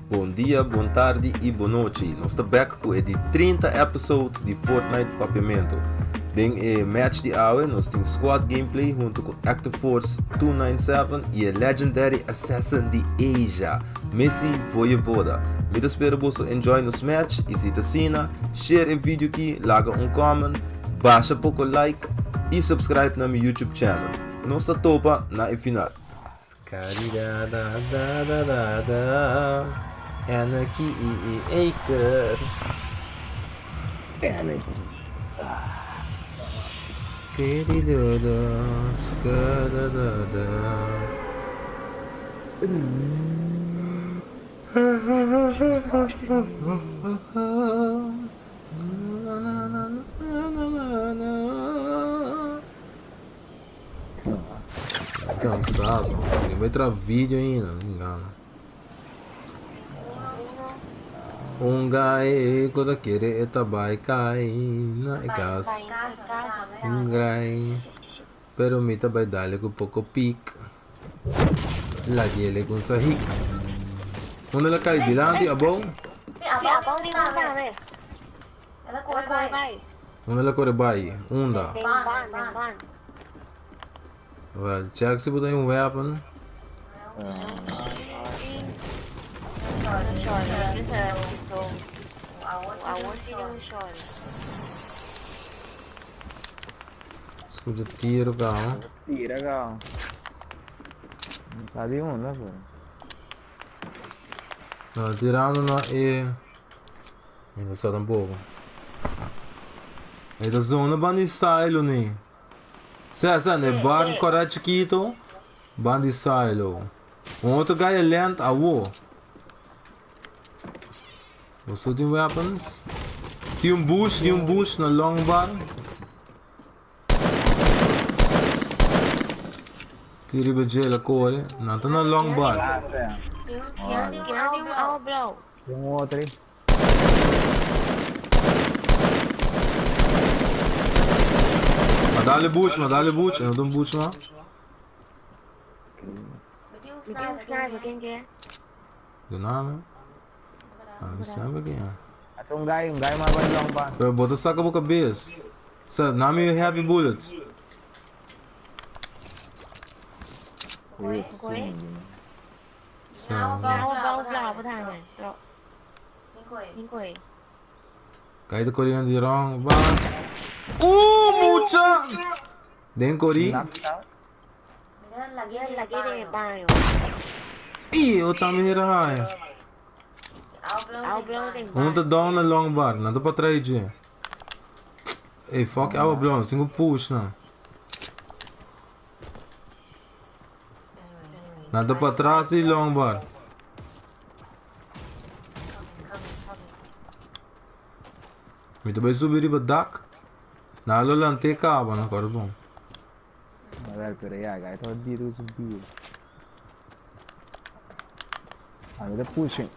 Bon dia, bon tardi y bon nochi. Nos ta back cu e di 30 episode di Fortnite Papiamento. Den e match di awe nos tin squad gameplay hunto cu Active Force 297 y e legendary assassin di Asia, Missy Voyevoda. Mi ta spera boso enjoy nos match y si ta asina, share e video ki, laga un comment, basha poco like y subscribe na mi YouTube channel. Nos ta topa na e final. Skadidadadadadada, Anarchy Acres. Damn it. Skadidada, skadadada. Cansaço. Nem vai trazer vídeo ainda, não me engano. Un gai ku ta kere e ta bai kai na e kas. Un grai. Pero mi ta bai dale ku poko pik. Laguele ku sa hik. Unda la kai dilanti abou? Unda la kore bai? Unda? Well, check si bo ta un weapon. Escucha tiro, cabrón. Tira, cabrón. Está de onda, pero. No, tirando na e. Mi no sa tampoco. E ta zona ban di silo ni. Sa sa ne bar kora chiquito ban di silo. Un otro guy a land awo. Boso tin weapons? Tin un bush, tin un bush na long bar. Tin riba dje la kore. Nan ta na long bar. Ah, sí. Tin un otro ahí. Ma dale bush, ma dale bush. E no ta un bush ma. Duna mi. Ah, mi sabe ken ya. Ata un guy, un guy mas bai long pa. Pero bo ta saca bo cabes. Sa, nami heavy bullets. Sa. Guy ta corriendo di wrong ba. Mucha! Den cori. Ih, eu tambe hera haya. Un ta down na long bar, nan ta pa trai dje. Ey, fuck awa blon, sin ku push nan. Nan ta pa tras di long bar. Mi ta bai subi riba dak. Nan lo lante kaba, nan kòrda bon. Wel, pero ya, guy ta diro su bier. A mi ta pushing.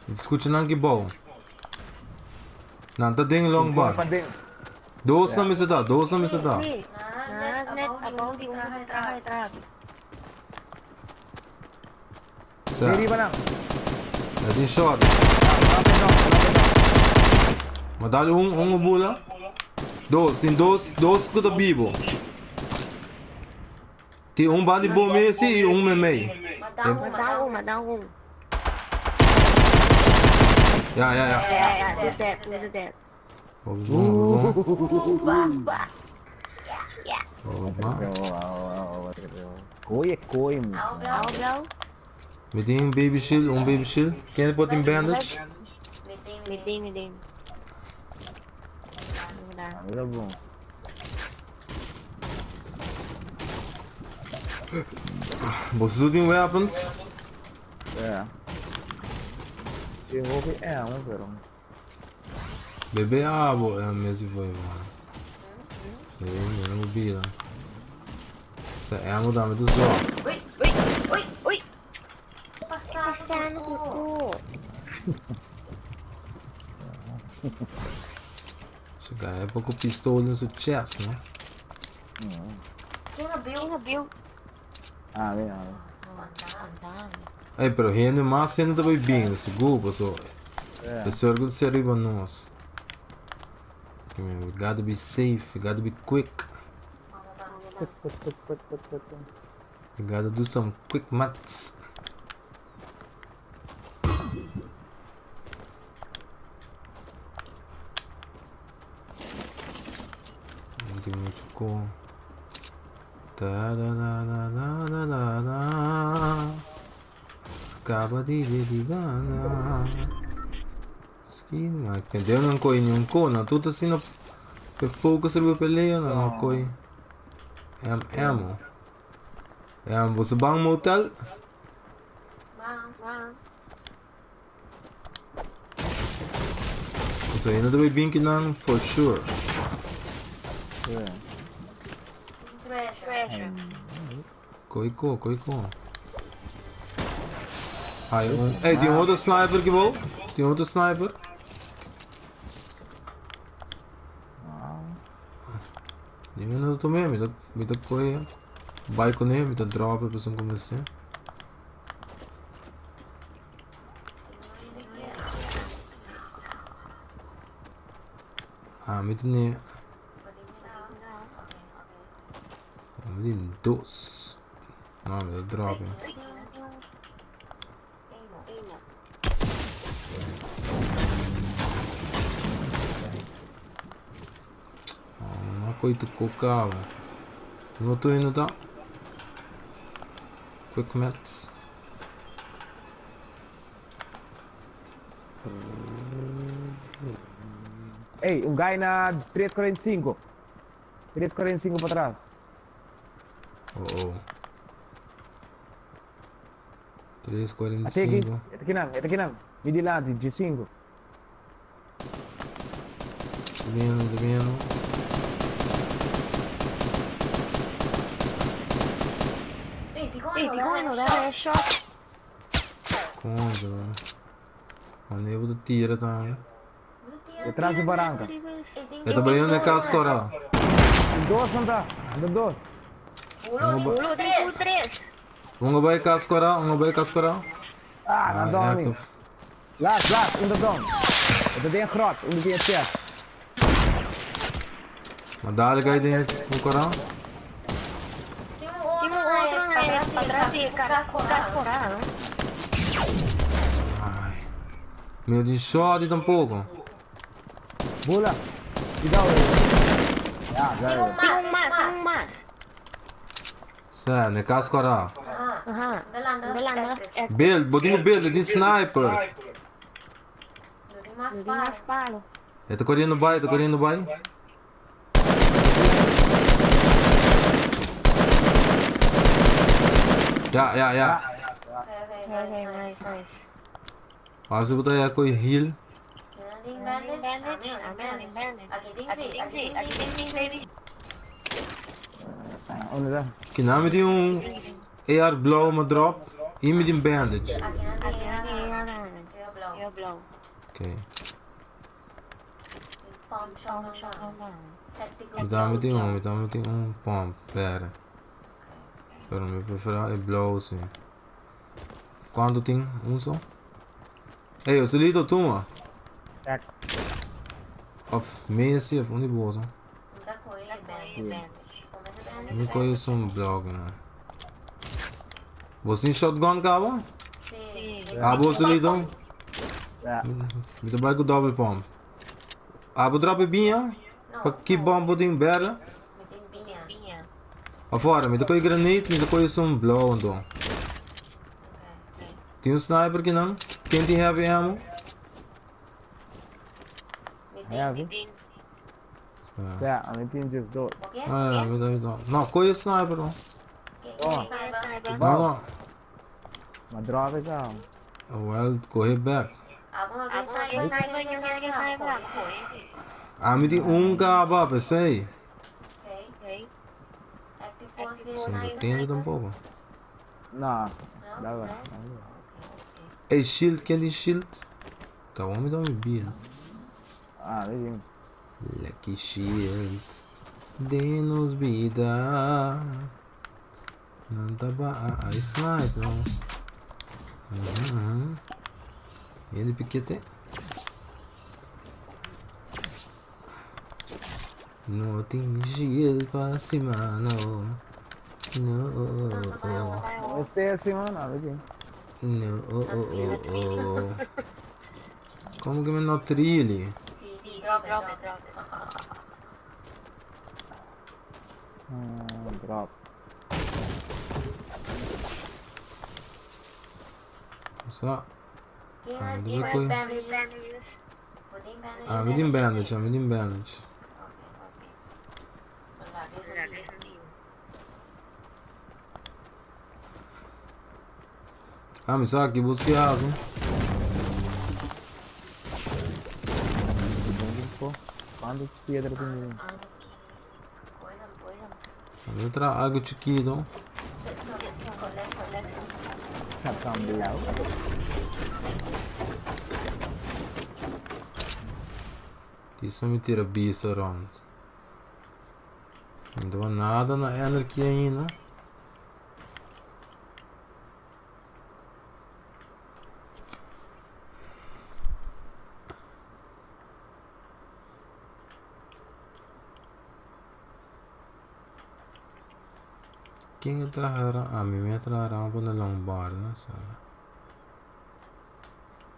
Mi ta skucha nan ki bou. Nan ta den long bar. Dos na mester ta, dos na mester ta. Sa. Riba nan. Na tin shot. Ma dale un, un bula. Dos, tin dos, dos ku ta bibo. Tin un bandi bo mesi i un memei. Ya, ya, ya. Koi e koi mi. Mi tin un baby shield, un baby shield. Ken por tin bandage? Mi tin, mi tin. Mira bon. Boso tin weapons? Yeah. Tin hopi ammo pero. Bebe abo e mes di voi man. Bebe mi no bida. Sa amo dame tu zo. Ui, ui, ui, ui. Pasando cu. Su guy poco pistola in su chest, no? Ken a biu? Ah, mira. Ey, pero hende mas hende ta bay bin, sigur, paso e circle ta riba nos. We gotta be safe, we gotta be quick. Quick, quick, quick, quick, quick. We gotta do some quick maths. No tin mucho ko. Ta da da da da da da da. Scaba di di di da da. Ski, ma entendeu não coi nenhum ko, não tudo assim no pe focus riba pelea, não não coi. M ammo. M você bang motel? So ainda ta bay bin kinan for sure. Koi ko, koi ko. Ai, un... Ey, tin otro sniper ki bo? Tin otro sniper? Ningun no ta tome, mi ta, mi ta koi bai kuné, mi ta drop e pasobra ku mi Ah, mi tene. Mi tin dos. No, mi ta drop. Oh, no koi tu koka. No tu ino ta. Quick mats. Ey, un guy na 345. 345 pa tras. Oh, oh. Ate aki, 345. ete aki nan, ete aki nan. Mi dilanti, G5. Ta biendo, ta biendo. Ey, di con no da shot. Contra. Wanneer bo ta tira tambe. Detrás di baranca. E ta bayendo na cas cora. Dos nan ta. Anda dos. Uno, tres, tres. Un bay cas cora, un bay cas cora. Ah, nan down mi. Last, last, un ta down. E ta den grot, un ta den chest. Ma dale guy den un cora. Tin un otro na patras di cas cora, no? Ai. Mi di shot tampoco. Bula. Cuidado. Ja, Tin ja. un mas, tin un mas. Sa, ne cas cora. Aha. Delante. Build, bo tin build, tin sniper. No tin mas palo. E ta coriendo bay, ta coriendo bay. Ja, ja, ja. Okay, nice, nice. Als bo ta ya coi heal. Bandage, bandage. Aki tin si, baby. Unda ta? Kina mi tin un AR blauw ma drop y mi tin bandage. Aki tin blauw. Okay. Mi tambe tin un, mi tambe tin un pump, pera. Pero mi prefera e blauw si. Cuanto tin? Un so? Ey, Joselito, tuma. Check. Of Messi of un di boso. Mi coge un blauw, man. Bo tin shotgun caba? Ah, Joselito? Ja. Mi ta bay cu double pump. Ah, bo drop e biña? Pa ki bomb bo tin bera? Afora, mi ta coge grenade, mi ta coge un blauw anto. Tin un sniper aki nan? Ken tin heavy ammo? Heavy? Ah, Ja, ami tin just dos. Ah, mi ta, mi ta. No, coge sniper no. Oh. No, no. Ma drop e ka. Well, coge back. Ah, mi tin un caba, pensei. Si no tin tampoco. No. Da ba. Ey, shield, ken tin shield? Ta bon, mi ta mi bia. Ah, mi tin. Lucky shield. Denos bida. Nan ta ba a a snipe no. Mhm. Hende pikete. No tin shield pa sima no. No. No sé si man, a ver. No. Oh, oh, oh, oh. Como que me not really? Si, drop it, drop it. Drop. Sa. Ah, mi dove qui? Ah, mi din bandage, ah, mi din bandage. Ah, mi sa ki busque aso. Quanto piedra tin? Mi tra algo chiquito. Ha cambiado. Isso me tira beast around. Não deu nada na anarquia ainda. Quem trajará? A mim me trajará para lombar, não sei.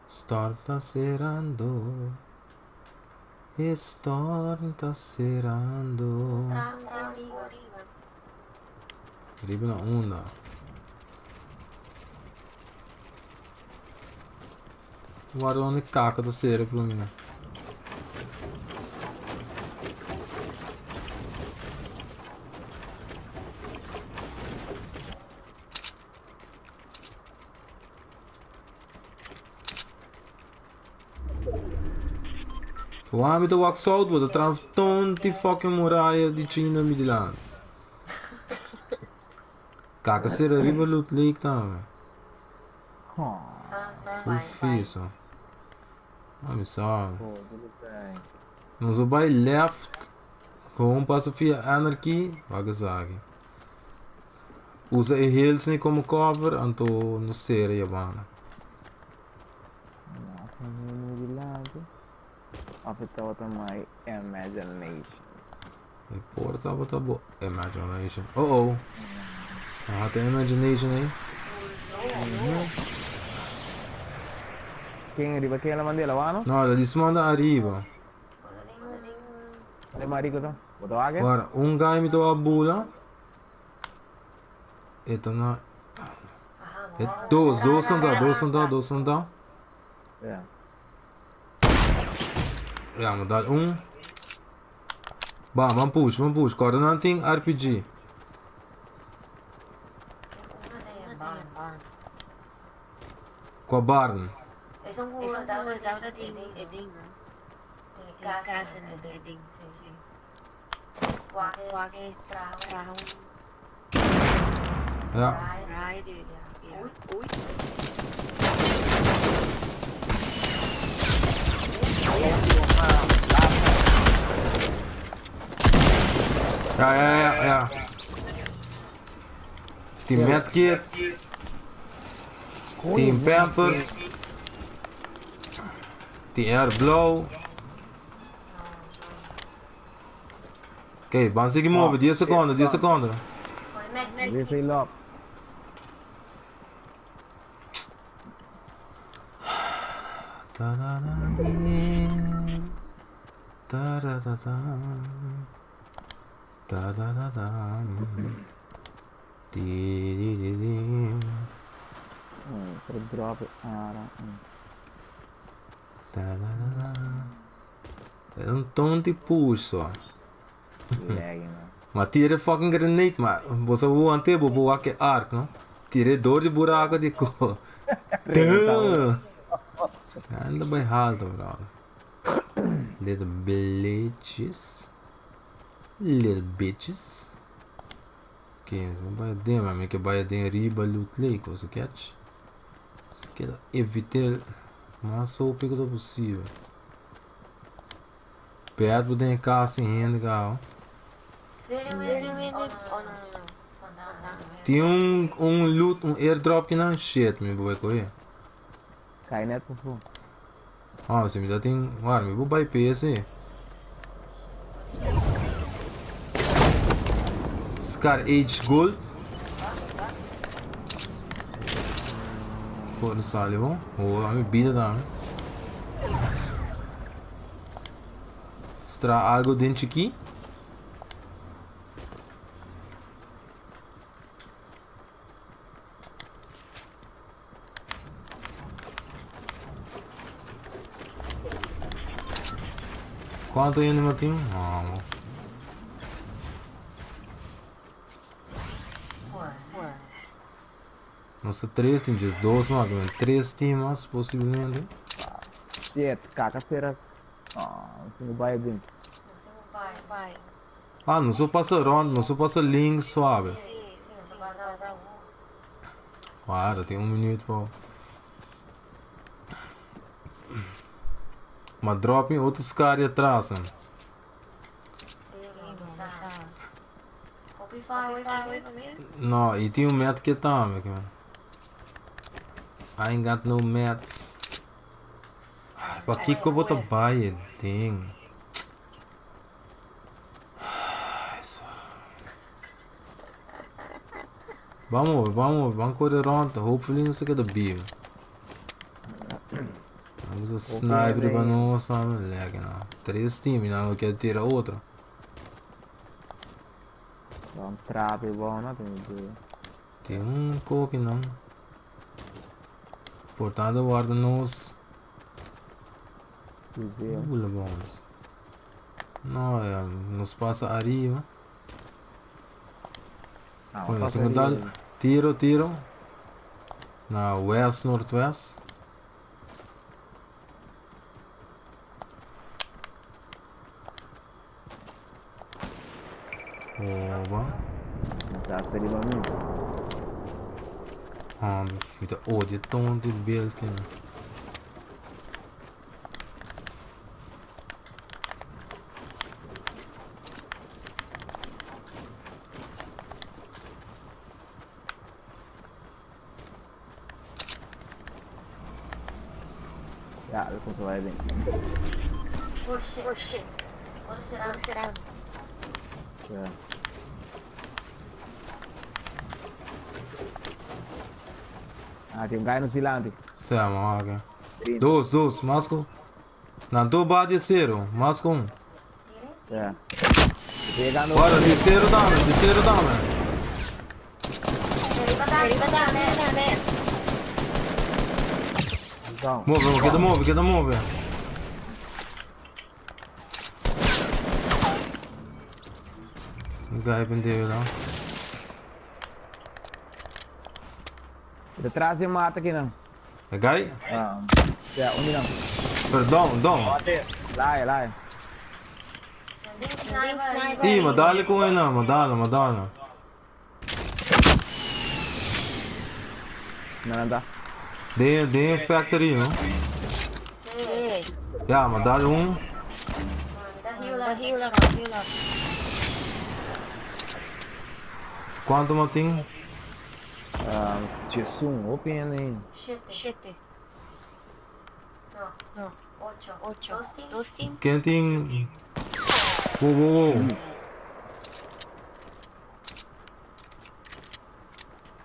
Storm tá cerrando. Storm tá cerrando. Riba na onda. Guarda onde caca do cérebro, menino. O homem do wax out, bota trans tonti fucking muralha de China Midland. Caca será riba loot lake também. Sufiso. Ah, me sabe. Nós vai left. Com um passo via anarchy, Wagasaki. Usa e hills ni como cover, anto no sera yabana. Of my imagination. E porta bota bo imagination. Oh oh. Ah, tem imagination eh. Ken arriba? Ken la mandela, mano? No, la dismanda arriba. De marico to. Boto ake? Agora, um guy me deu a bula. Eita, na. É dois, dois não dá, dois não dá, dois não dá. Yeah. Ja, maar dat um. Bam, man push, man push. Corda não tem RPG. Com a barn. Ja. Ja, ja, ja, ja. Team Medkit. Team Pampers. Team Air Blow. Ok, vamos seguir move, 10 segundos, 10 segundos. Dice love. Ta da da da da da da da da da da di di di di. Per drop ara. Da da da da. É um tom de push só. Lag, man. Maar tira fucking grenade, maar você voa ante bo que arc, não? Tire dor de buraco de co. Duh. Anda bem alto, bro. Little bitches. Little bitches. Ok, so vai dem, mas que vai dem riba loot lake, você catch? Você quer evitar mais o pico do possível. Perto de casa em hand, gal. Tin un un loot, un airdrop kinan? Shit, mi bo bai kohe. Kai net pafó. Oh, si mi ta tin, war, mi bo bai p'e Scar H Gold. Por sali bo. Oh, a mi bida tambe. Stra algo den chiki. Kuantu hende no tin? Vamos. Nos ta tres tin djes dos mas, men tres team mas posiblemente. Shit, kaka sera. Oh, nos tin ku bai bin. Ah, nos por pasa rond, nos por pasa links suave. Guarda, tin un minuut pa. Ma drop mi otro scari atras. Man. No, y tin un met que tambe. Man. I ain't got no mats. Ay, pakiko bo ta bai ding. Ban move, ban move, ban kore rond. Hopefully nos ta keda biba. Vamos a sniper riba nos, sabe? Lekker nou. Tres team y nan lo kier tira otro. Ban trape bon, no tin idea. Tin un koki nan. Importante warda nos. Bula bombs. No, ya, nos pasa arriba. Ah, Bueno, pasa se arriba. dal tiro, tiro. Na west, northwest. Oba. Sa riba mi. Ah, mi ta odia tonto di beeld kinan. Ja, dat komt wel even. Oh shit. Oh shit. Wat is er aan? Ja. Ah, tin un guy nos dilanti. Sea, ma oké. Dos, dos, mas ku. Na do bate cero, mas ku un. Ja. Llegando. Ora, di cero dame, di cero dame. Down. Move, keda move, keda move. Un guy pendejo dan. Detrás di mata aki nan. E guy? Um, ja, un di nan. Pero down, down. Laia, laia. Ih, ma dale con e nan, ma dale, ma dale. Nan nan ta. Den, den factory, no? Ja, ma dale un. Cuanto ma tin? Um, Djesun, hopi hende ei. Shete. No. Ocho. Dos team. Ken tin? Wow, wow, wow.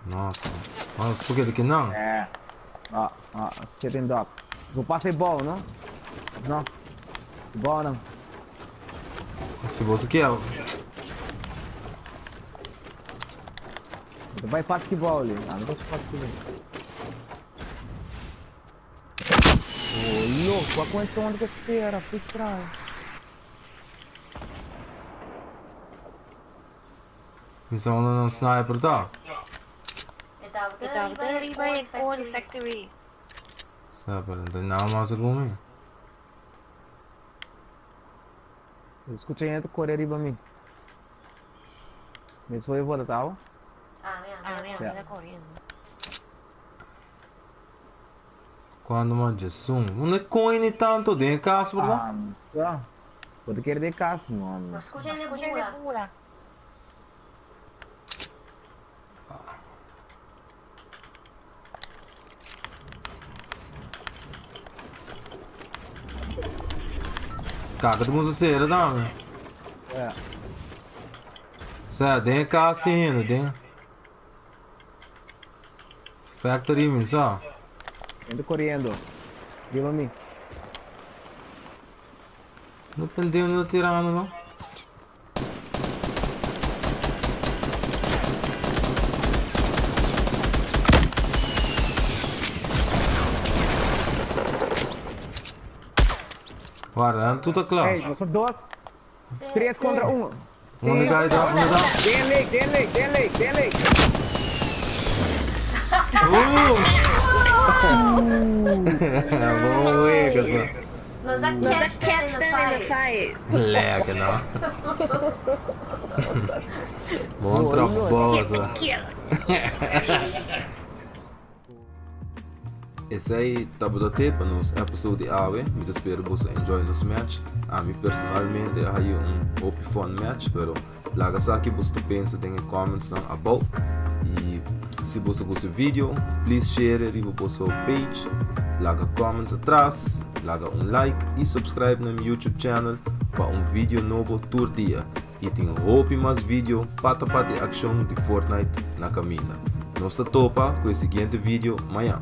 Nossa. Nossa, por que de que não? É. Ó, ó, sitting duck. Vou passar ball, não? Não. Ball não. Se você quer. Vai basketball ali. Ah, não gosto de basketball. Ô, louco, a condição onde que você era? Frustrado. Missão no sniper tá? Factory. Sniper, não tem nada mais a comer. Escucha aí, correr riba mim. Me foi volta, tá? Ah, mira, mira corriendo. Quando uma Jesum. Não é coin tanto, den caso, por lá. Ah, só. Vou querer de casa, mano. Escucha de pura. Kaka ta kuminsá sera tambe. Ja. Sa, den e kas tin hende, den. Factory mi sa. Hende koriendo. Riba mi. No perdeu no tirando no. Guarda, nan tur ta kla. Hey, nos ta dos. Tres kontra un. Unda guy ta? Unda ta? Den lake, den lake, den lake, den lake. Bon wega sa. Nos a catch them in the fight. Lekker no. Bon trabou sa. Esei tabata te pa nos episode di awe. Mi ta spera boso enjoy nos match. Ami personalmente a hayi un hopi fun match, pero laga sa ki boso ta pensa den e comments nan abou. Y si boso gusta e video, please share riba boso page, laga comments atras, laga un like y subscribe na mi YouTube channel pa un video nobo tur dia. Y tin hopi mas video pata pata e accion di Fortnite na caminda. Nos ta topa cu e siguiente video mañan.